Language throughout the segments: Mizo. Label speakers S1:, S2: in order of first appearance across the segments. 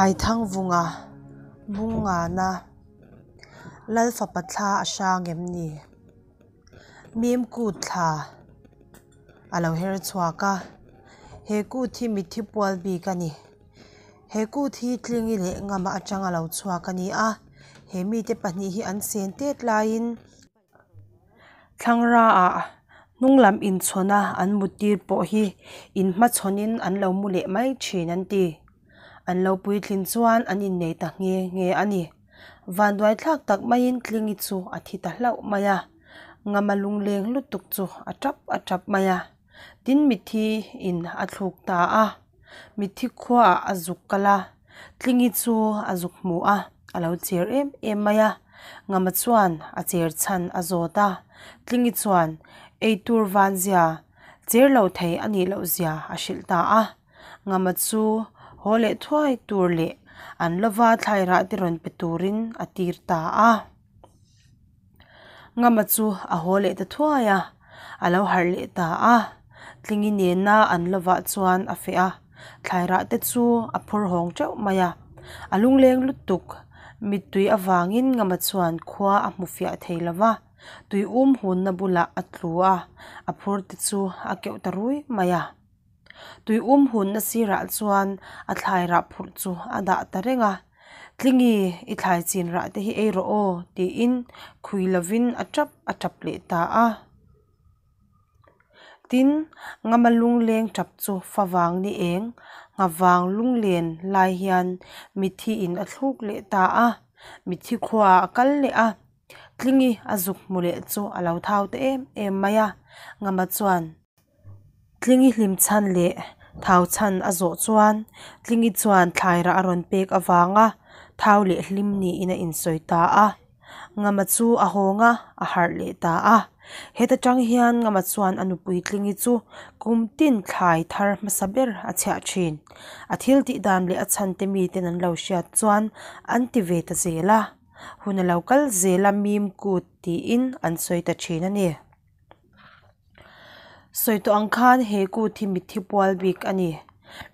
S1: Aithangvunga Bungngana Lal fapa thla a hrang em ni? Mim kut thla a lo her chhuak a, he kut hi mitthi pual bik a ni. He kut hi Tlingi leh Ngama atang a lo chhuak a ni a, he mite pahnih hi an sen tet laiin, Thlangra-ah hnung lam inchhawna an muttir pawh hi inhmachhawnin an lo mu leh mai thin an ti. An lo puitlin chuan an innei ta nghe nghe a ni. Vanduaithlak tak maiin Tlingi chu a thi ta hlauh mai a, Ngama lungleng lutuk chu a tap a tap mai a. Tin mitthi in a thluk ta a, mitthi khuaah a zuk kal a, Tlingi chu a zuk hmu a, a lo cher em em mai a, Ngama chuan a cher chhan a zawt a, Tlingi chuan eitur van zia cher lo thei a nih loh zia a hrilh ta a, Ngama chu haw leh thuai tur leh an lova thlai rah te rawn pe turin a tir ta a. Ngama chu a haw leh ta thuai a, a lo harh leh ta a. Tlingi nena an lovah chuan a feh a, thlai rah te chu a phur hawng teuh mai a. A lungleng lutuk, mittui avangin Ngama chuan khua a hmu fiah thei lo va, tui um hunna bulah a tlu a, a phur te chu a keuh ta rui mai a. Tui um hunna sirah chuan a thlai rah phurh chu a dah ta reng a, Tlingi, i thlai chin rah te hi ei rawh aw, tiin khui lovin a tap a tap leh ta a. Tin, Ngama lungleng tap chu favang ni eng, nghavang lunglen lai hian mitthi in a thluk leh ta a, mitthi khuaah a kal leh a. Tlingi a zuk hmu leh chu a lo thau ta em em mai a, Ngama chuan, Tlingi hlim chhan leh thau chhan a zawh chuan Tlingi chuan thlai rah a rawn pek avanga thau leh hlim niin a insawi ta a. Ngama chu a hawng a, a harh leh ta a. Heta tang hian Ngama chuan a nupui Tlingi chu kum tin thlai thar hmasa ber a chhiah thin. A thil tih dan leh a chhan te miten an lo hriat chuan an ti ve ta zel a. Hun a lo kal zel a mim kut tiin an sawi ta thin a ni. Sawi tawh ang khan he kut hi mitthi pual bik a ni.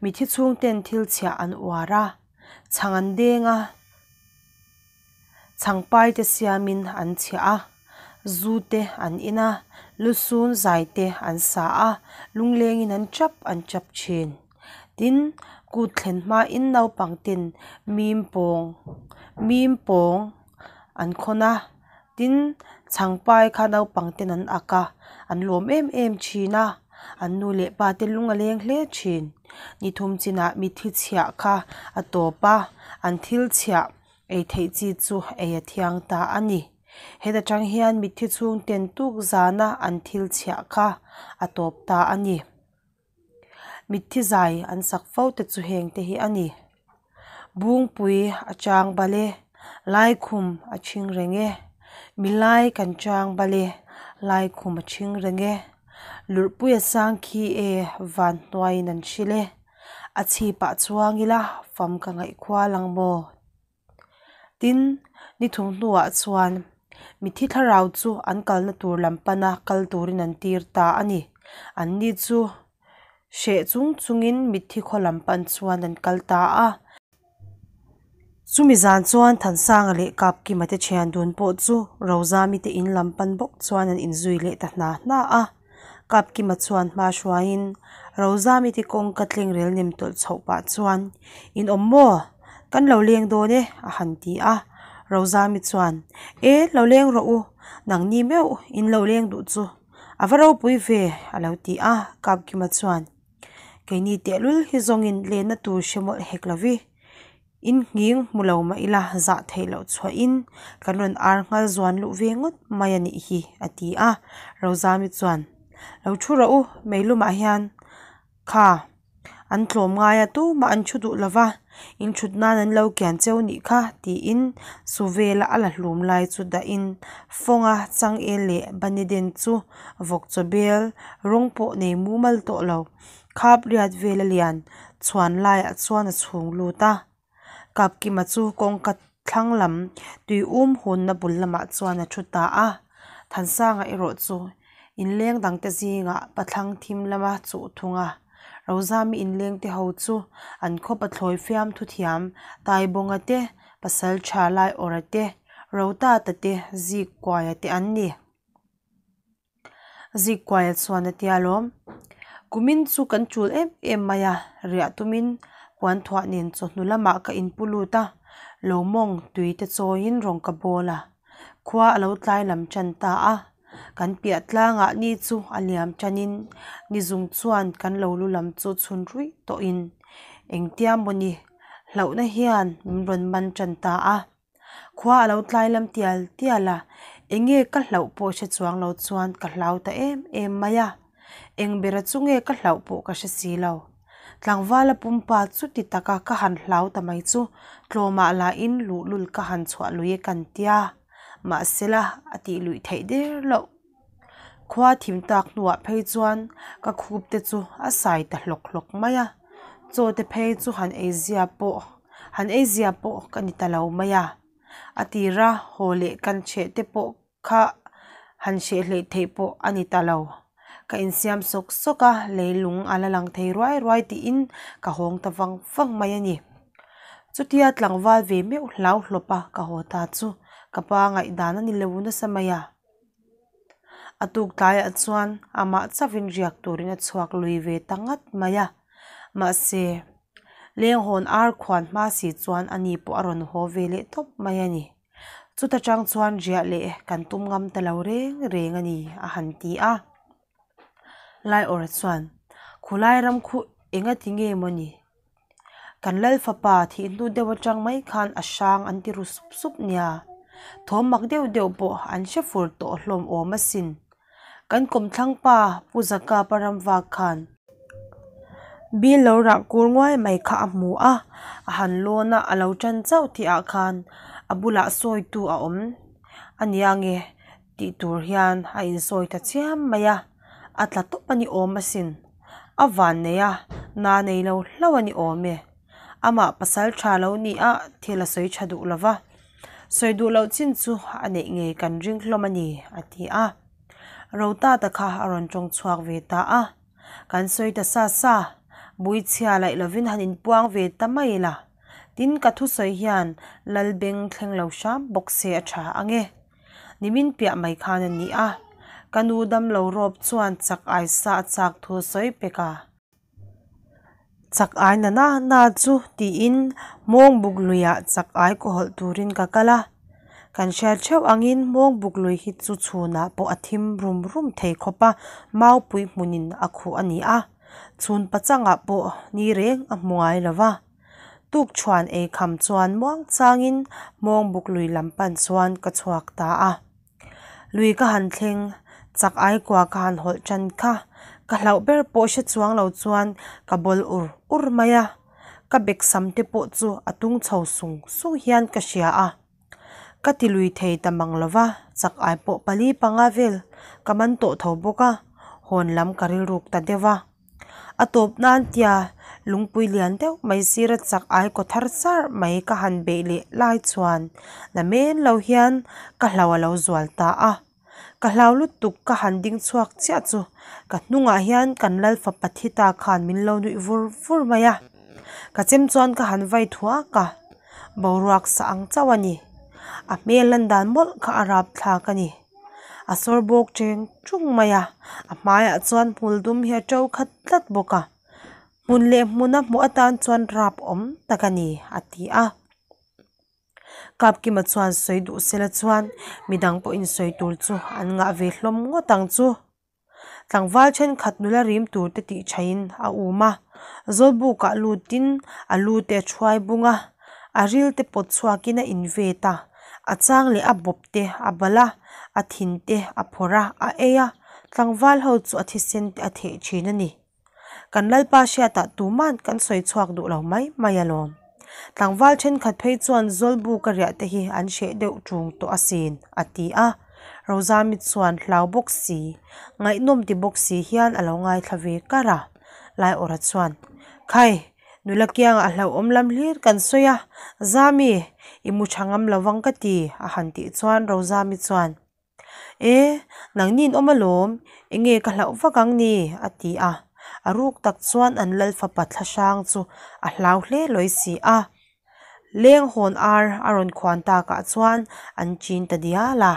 S1: Mitthi chhungten thil chhiah an uar a, chhang an deng a, chhang pai te siamin an chhiah a, zu te an in a, lusun zai te an sa a, lunglengin an chap an chap thin. Tin, kut thlen hmain naupang ten mim pawng mim pawng an khawn a. Tin, chhangpai kha naupang ten an ak a, an lawm em em thin a, an nu leh pa te lung a leng hle thin. Ni thum chinah mitthi chhiah kha a tawp a, an thil chhiah ei theih chi chu ei a thiang ta a ni. Heta tang hian mitthi chhung ten tuk zana an thil chhiah kha a tawp ta a ni. Mitthi zai an sak fo te chu heng te hi a ni. Bungpui a chang bal e, Laikhum a chhing reng e, Milai kan chang bal e, Laikhum a chhing reng e, Lurhpui a sang khi e, Van hnuaiin an hrilh e, A chhipah chuang ila fam ka ngaih khual ang maw? Tin, ni thum hnuah chuan mithi thlarau chu an kalna tur lam pana kal turin an tir ta a ni. Anni chu hreh chung chungin mithi khaw lam pan chuan an kal ta a. Chumi zan chuan Thansanga leh Kapkima te thian dun pawh chu Rozami te in lam pan bawk chuan an inzui leh ta hna hna a. Kapkima chuan hma hruaiin Rozami te kawngka tleng rel nem tawlh chhoh pah chuan, In awm maw? Kan lo leng dawn e, a han ti a. Rozami chuan, E, lo leng rawh u, nangni meuh in lo leng duh chu a va ropui ve, a lo ti a. Kapkima chuan, Keini tehlul hi zawngin lenna tur hre mawlh hek lo vi. In nghing hmu lo mah ila zah theih loh chhuahin kan rawn ar nghal zuan luh ve ngawt mai a nih hi a ti a. Rozami chuan lo thu rawh u meilumah hian kha an tlawm ngai a tumah an thu duh lova in thut nan an lo kian cheu nih kha tiin su vela a la hlum lai chu dahin fawnga changel leh baneden chu vawk chaw bel rawng pawh nei mumal tawh lo. Khap riat vela lian chhuan laiah chuan a chhung lut a, Kapkima chu kawngka thlang lam tui um hunna bul lamah chuan a thu ta a, Thansanga erawh chu inleng dangte zingah pathlang thim lama chuh thung a. Rozami inlengte ho chu an khaw pathlawi fiamthu thiam Taibawnga te, Pasaltha Laiawrha te, Rotata te, Zikkuaia te an ni. Zikkuaia chuan a tia lawm. Kumin chu kan tul em em mai a, riah tumin puan thuah nen chawhnu lamah ka inpu lut a, lo mawng tui te chawiin rawn ka bawl a. Khua a lo tlai lam tan ta a, kan piah tlangah ni chu a liam tanin ni zung chuan kan lo lu lam chu chhun ruih tawhin engtia mawni hlauhna hian min rawn man tan ta a. Khua a lo tlai lam tial tial a, enge ka hlauh pawh hre chuang lo chuan ka hlau ta em em mai a. Eng bera chu nge ka hlauh pawh ka hre si lo. Tlangvala pumpa chuti taka ka han hlau ta mai chu tlawmah lahin luhlul ka han chhuah lui e kan tia, mahsela a tih luih theih der loh. Khua thim tak hnuah phei chuan ka khup te chu a sai ta hlawk hlawk mai a, chaw te phei chu han ei zia pawh han ei zia pawh ka ni ta lo mai a. A tira haw leh kan chheh te pawh kha han hreh hleih theih pawh a ni ta lo. Ka insiam sawk sawk a, leilung a la lang thei ruai ruai tiin ka hawng ta vang vang mai a ni. Chutia tlangval ve meuh hlau hlawp a ka haw ta chu ka pa ngaihdan a ni lo nasa mai a. A tuk tlaiah chuan amah chauhin riak turin a chhuak lui ve ta ngat mai a. Mahse, lenghawn ar khuan hma si chuan ani pawh a rawn haw ve leh tawp mai a ni. Chuta tang chuan riah leh kan tum ngam ta lo reng reng a ni, a han ti a. Laiawrha chuan, Khulai ram khu engati nge maw ni? Kan lal fapa thih hnu deuh atang mai khan a hrang an ti ru sup sup nia. Thawm mak deuh deuh pawh an hre fur tawh hlawm awm asin. Kan kawmthlang pa Pu Zakapa ram vak khan bil lo rah kur nguai mai kha a hmu a, a han lawn a, a lo tan chauh tih ah khan a bulah sawitu a awm ania nge tih tur hian a insawi ta chiam mai a, a tla tawp a ni awm asin. A van nei a, na nei lo hlauh a ni awm e. Amah pasal tha lo ni a, thil a sawi tha duh lo va. Sawi duh loh chin chu a neih ngei kan ring hlawm a ni, a ti a. Rotata kha a rawn tawng chhuak ve ta a. Kan sawi ta sa sa, Buichhia laih lovin han inpuang ve ta mai la. Tin, ka thusawi hian Lalbeng thleng lo hram bawk se a tha ang e. Nimin piah mai khan a ni a, ka nu damlo rawp chuan chak ai sa a chak thu a sawi pek a. Chak ai na na na chu tiin Hmawngbuk luiah chak ai kaw hawlh turin ka kal a. Kan hriat theuh angin Hmawngbuk lui hi chu chhunah pawh a thim rum rum thei khawp a, maupui hmunin a khuh a ni a. Chhun pachangah pawh ni reng a hmu ngai lo va. Tukchhuan ei kham chuan muang changin Hmawngbuk lui lam pan chuan ka chhuak ta a. Lui ka han thleng, chak ai kua ka han hawlh tan kha. Ka hlauh ber pawh hre chuang lo chuan ka bawl ur ur mai a. Ka bek sam te pawh chu a tung chho sung sung hian ka hria a. Ka ti lui thei ta mang lo va, chak ai pawh pali panga vel ka man tawh tho bawk a, hawn lam ka rilruk ta deuh a. A tawp nan tia lungpui lian deuh mai sira chak ai kaw thar char mai ka han beih leh lai chuan na men lo hian ka hlau a lo zual ta a. Ka hlau lutuk ka han ding chhuak chiah chu ka hnungah hian kan lal fapa thi ta khan min lo nuih vur vur mai a. Ka chem chuan ka han vai thuak a, boruak sa ang chauh a ni. A hmel lan dan mawlh kha a rapthlak a ni. A sawr bawk cheng chung mai a, a hmaiah chuan hmul dum hi a to khat tlat bawk a, hmun leh hmuna hmuh atan chuan rap awm tak a ni a ti a. Kapkima chuan sawi duh sela chuan midang pawhin sawi tur chu an ngah ve hlawm ngawt ang chu. Tlangval thenkhat nula rim tur te tih thain a um a, Zawlbukah lutin a lu te a thuai bung a, a ril te pawt chhuakin a invet a, a chang leh a bawp te a balh a, a thin te a phawrh a, a ei a, tlangval ho chu a thisen te a theh thin a ni. Kan Lalpa hriatah tuman kan sawi chhuak duh lo mai mai alawm. Tlangval thenkhat phei chuan Zawlbuka riah te hi an hreh deuh ṭung tawh asin, a ti a. Rozami chuan hlau bawk si, ngaihnawm ti bawk si hian a lo ngaithla ve kar a. Laiawrha chuan, Khai, nula kiangah hlauhawm lam hlir kan sawi a, Zami, i mu tha ngam lo vang ka ti, a han tih chuan Rozami chuan, E, nangni in awm alawm, enge ka hlauh vak ang ni? a ti a. A ruk tak chuan an lal fapa thlahrang chu a hlau hle lawi si a. Leng hawn ar a rawn khuan takah chuan an chin ta dial a.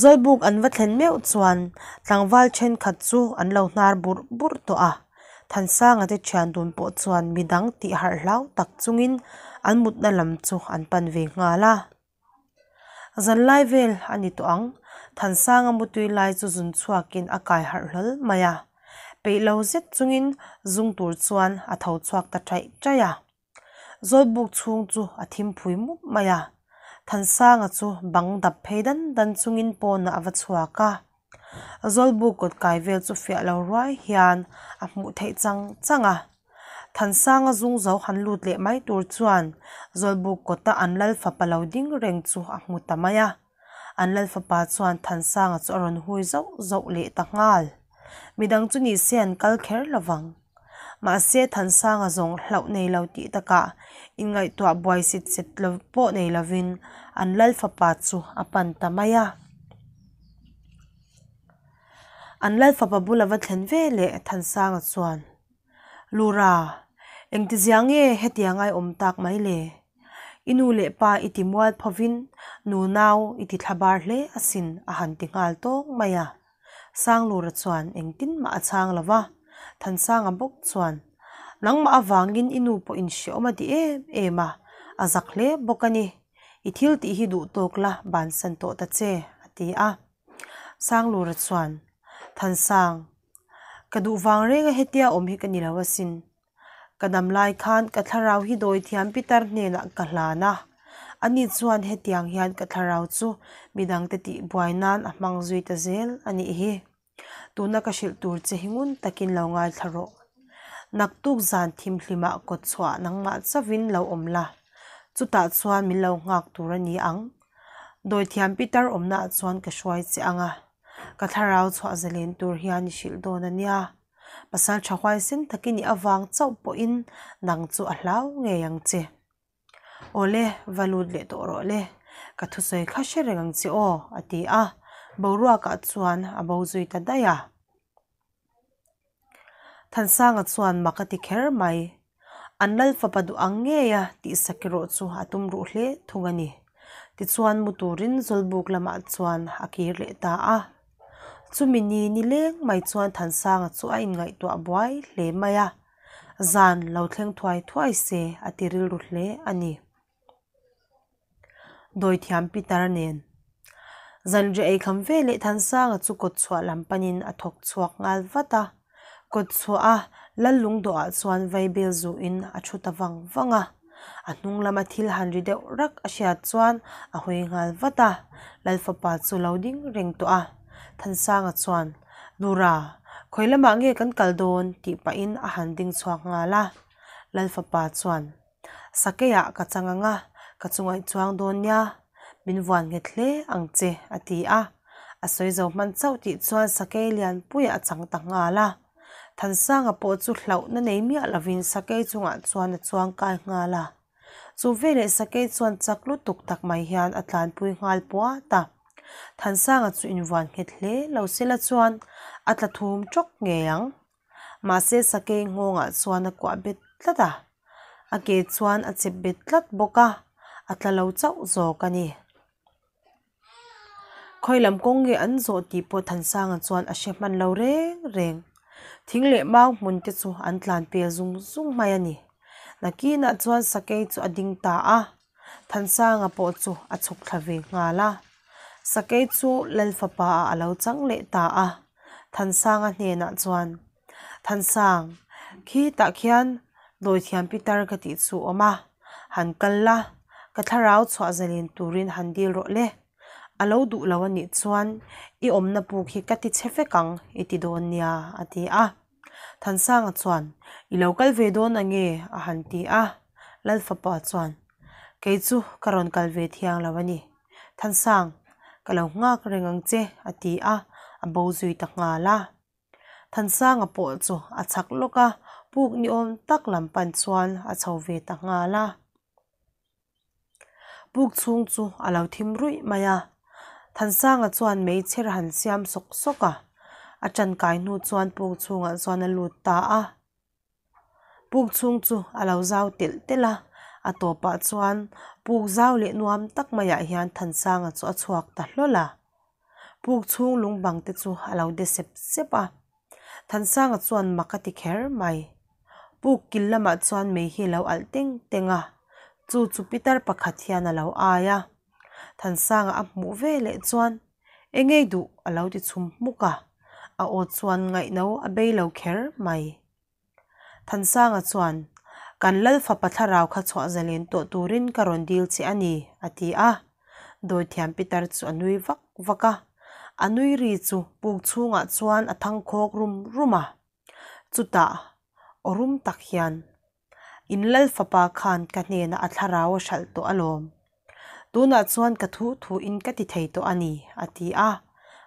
S1: Zawlbuk an va thlen meuh chuan tlangval thenkhat chu an lo hnar burh burh tawh a, Thansanga te thian dun pawh chuan midang tih harh hlau tak chungin an mutna lam chu an pan ve nghal a. Zanlai vel a ni tawh ang, Thansanga mutui lai chu zun chhuakin a kai harh hlawl mai a, peih lo zet chungin zung tur chuan a tho chhuak ta chaih chaih a. Zawlbuk chhung chu a thim phui mup mai a, Thansanga chu bang dap phei dan dan chungin pawnah a va chhuak a. Zawlbuk kawt kai vel chu fiah lo ruai hian a hmuh theih chang chang a. Thansanga zung zo han lut leh mai tur chuan Zawlbuk kawta an lal fapa lo ding reng chu a hmu ta mai a. An lal fapa chuan Thansanga chu a rawn hui zauh zauh leh ta nghal. Midang chu ni se an kal kher lo vang. Mahse Thansanga zawng hlauh nei lo tih takah inngaihtuah buai sit set lo pawh nei lovin an lal fapa chu a pan ta mai a. An lal fapa bul a va thlen ve leh Thansanga chuan, Lura, engtizia nge hetiang a i awm tak mai le? I nu leh pa i ti mual phovin nu nau i ti thlabar hle asin a han ti nghal tawng mai a. Sanglura chuan engtin mah a chhang lo va, Thansanga bawk chuan, Nangmah avangin i nu pawh inhreawm a ti em em a, a zak hle bawk a ni. I thil tih hi duh tawk la bansan tawh ta che, a ti a. Sanglura chuan, Thansang, ka duh vang renga hetia awm hi ka ni lo asin. Ka dam lai khan ka thlarau hi dawithiam pitar hnenah ka hlan a, ani chuan hetiang hian ka thlarau chu midangte tih buai nan a hmang zui ta zel a nih hi. Tuna ka hrilh tur che hi ngun takin lo ngaithla rawh. Naktuk zan thimhlimah kawt chhuah nangmah chauhin lo awm la, chutah chuan min lo nghak tur a ni ang. Dawithiam pitar awmnaah chuan ka hruai che ang a, ka thlarau chhuah zalen tur hian i hrilh dawn a nia. Pasal tha huaisen tak i nih avang chauh pawhin nang chu a hlau ngei ang che. Awle, va lut leh tawh rawh le, ka thusawi kha hre reng ang che aw, a ti a, boruakah chuan a bo zui ta daih a. Thansanga chuan mak a ti kher mai. An lal fapa duh ang ngei a tihsak erawh chu a tum ruh hle thung a ni. Tichuan mu turin Zawlbuk lamah chuan a kir leh ta a. Chumi ni ni leng mai chuan Thansanga chu a inngaihtuah buai hle mai a, zan lo thleng thuai thuai se a ti rilru hle a ni. Dawithiam Peter nen zanriah eikham ve leh Thansanga chu kawtchhuah lam panin a thawk chhuak nghal vat a, kawtchhuah a lal lungdawhah chuan vaibel zuhin a thu ta vang vang a, a hnung lama thil han ri deuh rak a hriat chuan a hawi nghal vat a, lal fapa chu lo ding reng tawh a, Thansanga chuan, Lura, khawi lamah nge kan kal dawn? tih pahin a han ding chhuak nghal a, lal fapa chuan, Sakeiah ka chang ang a, ka chungaih chuang dawn nia, min vuan nghet hle ang che, a ti a. A sawi zo hman chauh tih chuan sakei lianpuiah a chang ta nghal a. Thansanga pawh chu hlauhna nei miah lovin sakei chungah chuan a chuang kai nghal a. Chu veleh sakei chuan chak lutuk tak mai hian a tlanpui nghal puat a. Thansanga chu invuan nghet hle lo sela chuan a tla thum tawk ngei ang. Mahse sakei nghawngah chuan a kuah bet tlat a, a ke chuan a chep bet tlat bawk a, a tla lo chauh zawk a ni. Khawi lam kawng nge an zawh tih pawh Thansanga chuan a hre hman lo reng reng. Thing leh mau hmun te chu an tlan pel zung zung mai a ni. Nakinah chuan sakei chu a ding ta a, Thansanga pawh chu a chhuk thla ve nghal a. Sakei chu Lal fapa ah a lo chang leh ta a. Thansanga hnenah chuan, Thansang, khitah khian dawithiam pitar ka tih chu awm a, han kal la, ka thlarau chhuah zalen turin han dil rawh le. A lo duh lo a nih chuan i awmna puk hi ka ti che vek ang i ti dawn nia, a ti a. Thansanga chuan, I lo kal ve dawn ange? a han ti a. Lalfapa chuan, Kei chu ka rawn kal ve thiang lo a ni. Thansang, ka lo nghak reng ang che, a ti a, a bo zui ta nghal a. Thansanga pawh chu a chhak lawk a, puk ni awm tak lam pan chuan a chho ve ta nghal a. Puk chhung chu a lo thim ruih mai a, Thansanga chuan meichher han siam sawk sawk a. A ṭankai hnu chuan puk chhungah chuan a lut ta a. Puk chhung chu a lo zau telh telh a, a tawpah chuan puk zau leh nuam tak maiah hian Thansanga chu a chhuak ta hlawl a. Puk chhung lung bang te chu a lo de sep sep a. Thansanga chuan mak a ti kher mai. Puk kil lamah chuan mei hi a lo alh teng teng a, chu chu pitar pakhat hian a lo ai a. Thansanga a hmuh ve leh chuan Eng ngei duh a lo ti chhum hmuk a, a aw chuan ngaihno a bei lo kher mai. Thansanga chuan, Kan Lal fapa thlarau kha chhuah zalen tawh turin ka rawn dil che a ni, a ti a. Dawithiam Pitar chu a nui vak vak a, a nui ri chu puk chhungah chuan a thangkhawk rum rum a. Chutah, aw rum tak hian, In Lal fapa khan ka hnenah a thlarau a hralh tawh alawm. Tunah chuan ka thu thu in ka ti thei tawh a ni, a ti a.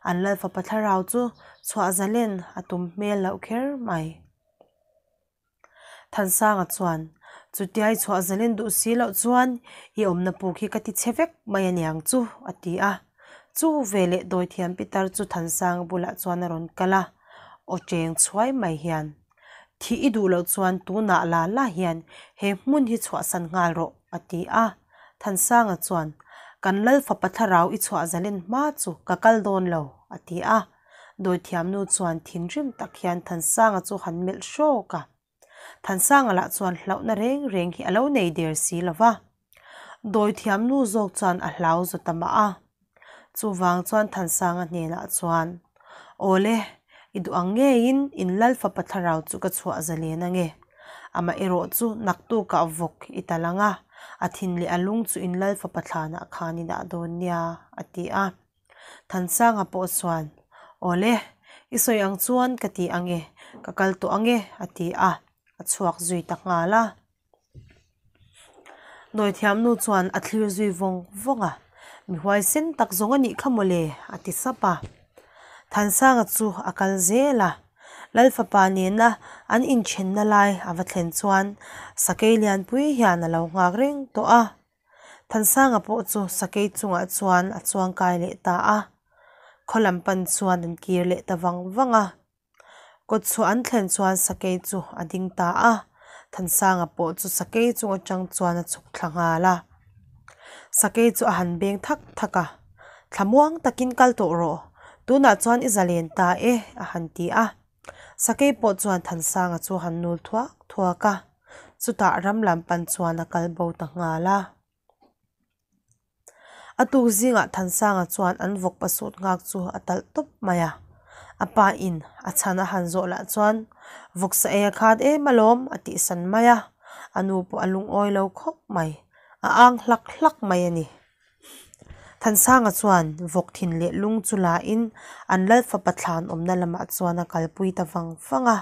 S1: An Lal fapa thlarau chu chhuah zalen a tum hmel loh kher mai. Thansanga chuan, Chutiai chhuah zalen duh si loh chuan i awmna puk hi ka ti chhe vek mai a niang chu, a ti a. Chu veleh Dawithiam Pitar chu Thansanga bulah chuan a rawn kal a, aw cheng chhuai mai hian, Thih i duh loh chuan tunah la la hian he hmun hi chhuahsan nghal rawh, a ti a. Thansanga chuan, Kan Lal fapa thlarau i chhuah zalen hma chu ka kal dawn lo, a ti a. Dawithiamnu chuan thinrim tak hian Thansanga chu han melh hrawk a. Thansanga lah chuan hlauhna reng reng hi a lo nei der si lo va. Dawithiamnu zawk chuan a hlau zaw ta mah a. Chuvang chuan Thansanga hnenah chuan, Awle, i duh ang ngeiin in Lal fapa thlarau chu ka chhuah zalen ange. Amaherawh chu naktukah vawk i tal ang a, a thin leh a lung chu in Lal fapa thlanah khan i dah dawn nia, a ti a. Thansanga pawh chuan, Awle, i sawi ang chuan ka ti ange, ka kal tawh ange, a ti a, a chhuak zui ta nghal a. Dawithiamnu chuan a thlir zui vawng vawng a, Mi huaisen tak zawng a nih kha mawle, a ti sap a. Thansanga chu a kal zel a, Lalfapa nena an inthenna lai a va thlen chuan sakei lianpui hian a lo nghak reng tawh a. Thansanga pawh chu sakei chungah chuan a chuangkai leh ta a, khaw lam pan chuan an kir leh ta vang vang a. Kawtchhuah an thlen chuan sakei chu a ding ta a, Thansanga pawh chu sakei chung atang chuan a chhuk thla nghal a. Sakei chu a han beng thak thak a, Thlamuang takin kal tawh rawh, tunah chuan i zalen ta e, a han ti a. Sakei pawh chuan Thansanga chu a han nul thuak thuak a, chutah ram lam pan chuan a kal bo ta nghal a. A tuk zingah Thansanga chuan an vawk pasut nghak chu a talh tawp mai a, a pa in a chhan a han zawh lah chuan vawksa ei a khat em alawm a tihsan mai a, a nu pawh a lungawi lo khawp mai, a ang hlak hlak mai a ni. Thansanga chuan vawk thin leh lung chu la in an lal fapa thlan awmna lamah chuan a kalpui ta vang vang a,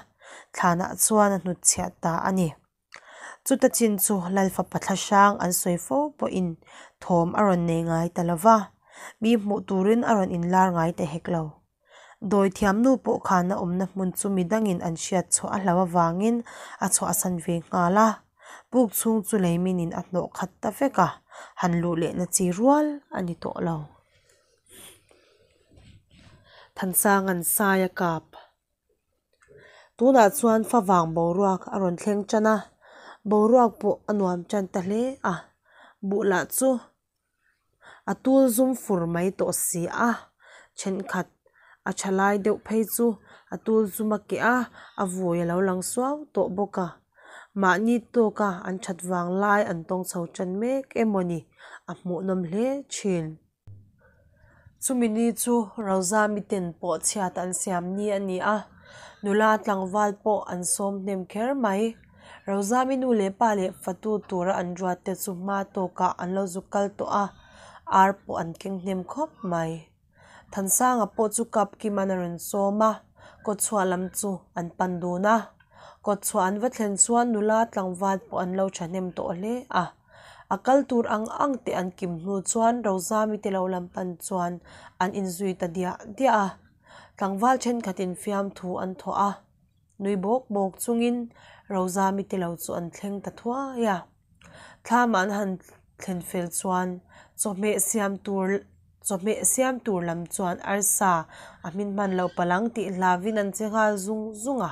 S1: thlanah chuan a hnutchhiah ta a ni. Chuta chin chu Lal fapa thla hrang an sawi fo pawhin thawm a rawn nei ngai ta lo va, mi hmuh turin a rawn inlar ngai ta hek lo. Dawithiam nu pawh khan a awmna hmun chu mi dangin an hriat chhuah a hlauh avangin a chhuahsan ve nghal a, puk chhung chu leiminin a hnawh khat ta vek a, han luh lehna chi rual a ni tawh lo. Thansanga'n sai a kap. Tunah chuan favang boruak a rawn thleng tan a, boruak pawh a nuam tan ta hle a, buh lah chu a tul zum fur mai tawh si a, thenkhat a tha lai deuh phei chu a tul zum a keh a, a vui a lo lang suau tawh bawk a, mahni tawka an that vang lai an tawng chho tan mek emawni a hmuhnawm hle thin. Chumi ni chu Rozami ten pawh chhiat an siam ni a ni a, nula tlangval pawh an sawm hnem kher mai. Rozami nu leh pa leh fatu tura an ruat te chu hma tawkah an lo zuk kal tawh a, ar pawh an keng hnem khawp mai. Thansanga pawh chu kap Kiman a rawn sawm a, kawtchhuah lam chu an pan dun a. Kawtchhuah an va thlen chuan nula tlangval pawh an lo thahnem tawh hle a. A kal tur ang ang te an kim hnu chuan Rozami te lo lam pan chuan an inzui ta diah diah a. Tlangval thenkhatin fiamthu an thawh a, nui bawk bawk chungin Rozami te lo chu an thleng ta thuai a. Thlamah an han thlen fel chuan chawhmeh siam tur. Chawhmeh siam tur lam chuan arsa a hmin hman loh palh ang tih hlauvin an che nghal zung zung a.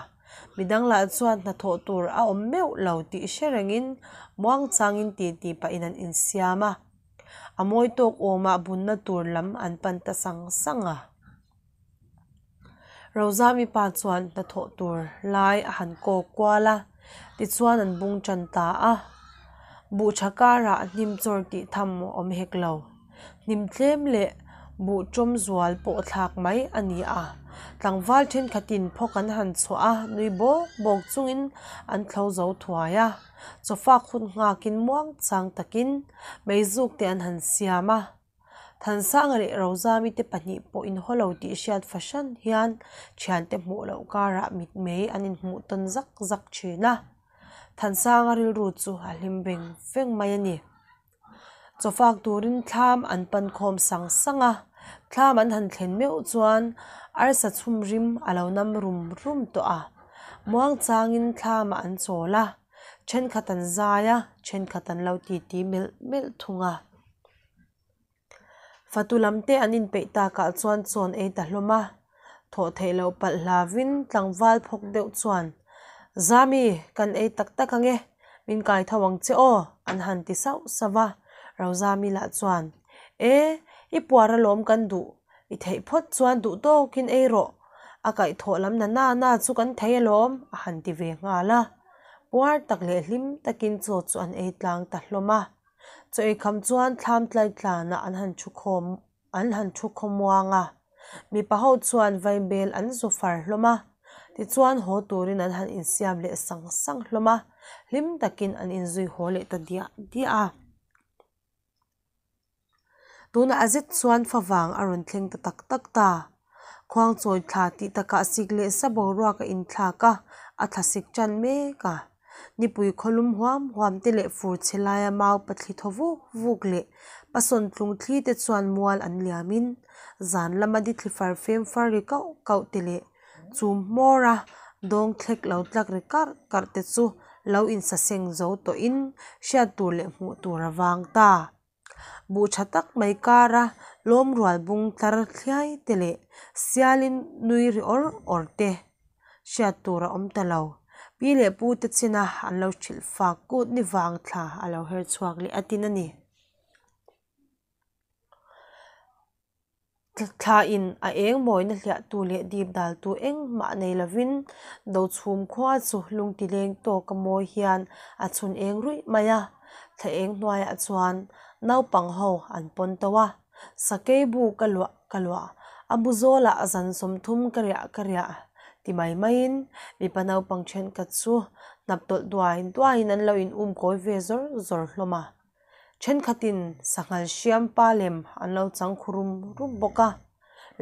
S1: Midang lah chuan hnathawh tur a awm meuh lo tih hre rengin muangchangin titi pahin an insiam a. A mawi tawk awmah bunna tur lam an pan ta sang sang a. Rozami pa chuan hnathawh tur lai a han kawk kual a, tichuan an bung tan ta a. Buh tha karah hnim chawr tih tham a awm hek lo. Hnim tlem leh buh tawm zual pawh thlak mai a ni a. Tlangval thenkhatin phawk an han chhuah a, nui bawk bawk chungin an thlo zo thuai a. Chawfak hun nghakin muangchang takin meizuk te an han siam a. Thansanga leh Rozami te pahnih pawh inhaw lo tih hriat fahran hian thiante hmuh loh karah mitmei an inhmuh tawn zak zak thin a. Thansanga rilru chu a hlim veng veng mai a ni. Chawfak turin thlam an pan khawm sang sang a, thlam an han thlen meuh chuan arsa chhum rim a lo nam rum rum tawh a. Muangchangin thlamah an chawl a, thenkhat an zai a, thenkhat an lo titi melh melh thung a. Fatu lam te an inpeih takah chuan chawn ei ta hlawm a, thawh theih loh palh hlavin tlangval phawk deuh chuan, Zami, kan ei tak tak ang e, min kai tho ang che aw, an han ti sauh sauh a. Rozami lah chuan, E, i puar alawm kan duh, i theih phawt chuan duh tawkin ei rawh, a kaihthawh lam na na na chu kan thei alawm, a han ti ve nghal a. Puar tak leh hlim takin chaw chu an ei tlang ta hlawm a. Chaw eikham chuan thlam tlai tlanah an han thu khawm an han thu khawmuang a, mipa ho chuan vaibel an zu far hlawm a, tichuan haw turin an han insiam leh sang sang hlawm a, hlim takin an inzui haw leh ta diah diah a. Tunah zet chuan favang a rawn thleng ta tak tak ta. Khuangchawi thla tih takah sik leh sa boruak a inthlak a, a thlasik tan mek a. Nipui khawlum huam huam te leh fur chhe laia mau pathli thaw vuk vuk leh pasawn tlung thli te chuan mual an liamin zan lama di thli far fem far ri kauh kauh te leh chum hmawr a dawng thlek lo tlak ri karh karh te chu lo insaseng zo tawhin hriat tur leh hmuh tur a vang ta. Buh tha tak mai kara lawm rual bung tlar thliai te leh sialin nui ri awr awr te hriat tur a awm ta lo. Pi leh pu te china an lo hrilh fak kut ni vang thla a lo her chhuak leh atin a ni. Thlain a eng mawina hliahtu leh dip daltu engmah nei lovin Dochhum khua chu lungtileng tawka mawi hian a chhun eng ruih mai a. Thla eng hnuaiah chuan naupang ho an pawn to a, Sakei bu ka luah ka luah, a bu zawlah zan 30 ka riah ka riah ti mai maiin mipa naupang thenkhat chu hnap tawlh duai duaiin an lo in um kawi ve zawr zawr hlawm a. Thenkhatin sanghal hriam pa lem an lo chang khu rum rum bawk a,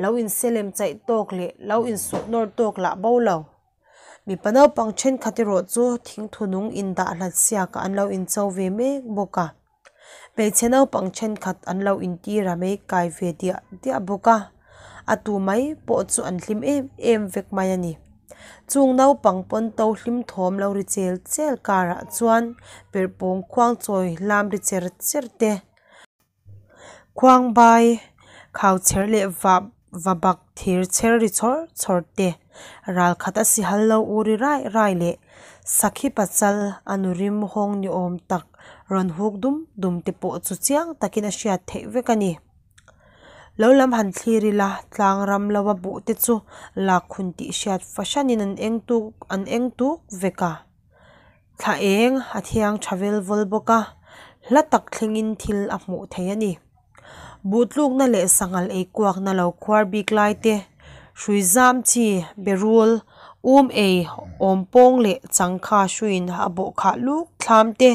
S1: lo inselem chaih tawk leh lo insuk nawr tawk lah bo lo. Mipa naupang thenkhat erawh chu thingthu nung indah hlat siakah an lo incho ve mek bawk a, hmeichhe naupang thenkhat an lo intir a mei kai ve diah diah bawk a. A tu mai pawh chu an hlim em em vek mai a ni. Chung naupang pawn to hlim thawm lo ri chel chel karah chuan perhpawng khuang chawi lam ri cher cher te, khuang bai khau chher leh vah va bak thir chher ri chhawr chhawr te, ral khat a sihal lo u ri rai rai leh sakhi pachal a nu rim hawng ni awm tak rawn huk dum dum te pawh chu chiang takin a hriat theih vek a ni. Lo lam han thlir ila tlang ram lo a buh te chu lak hun tih hriat fahranin an eng tuk an eng tuk vek a thla eng a thiang tha vel vawl bawk a hla tak thlengin thil a hmuh theih a ni buh tlukna leh sanghal ei kuakna lo khuar bik lai te hrui zam chi berul um ei awm pawng leh changkha hruiin a bawh khah luk thlam te.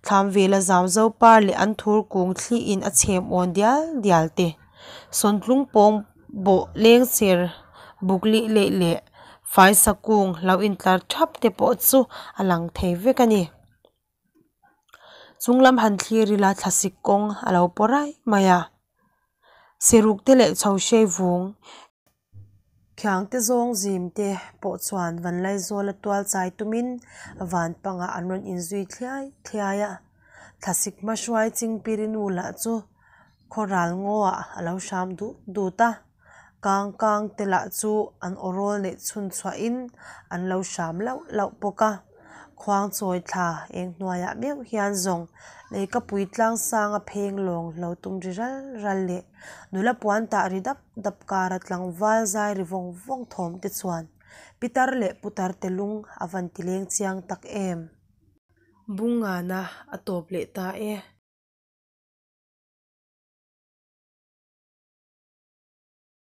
S1: Thlam vela zau zo par leh an thur kung thli in a chhem awn dial dial te sawntlung pawng bawh leng ser buk lih leh leh faisa kung lo intlar thap te pawh chu a lang thei vek a ni. Chung lam han thlir ila thlasik kawng a lo paw raih mai a siruk te leh chho hrei vung. Khiangte zawng zim te pawh chuan Vanlaizawla tual chai tumin van pangah an rawn inzui thliai thliai a, thlasik hma hruai Chingpirinu lah chu Khawral ngawah a lo hram dut dut a, kang kang te lah chu an awrawl neih chhun chhuahin an lo hram lauh lauh bawk a. Khuangchawi thla eng hnuaiah meuh hian zawng leikapui tlangsanga pheng lawng lo tum ri ral ral leh nula puan tah ri dap dap kara tlangval zai ri vawng vawng thawm te chuan pitar leh putar te lung a van ti leng chiang tak em. Bungana a tawp leh ta e.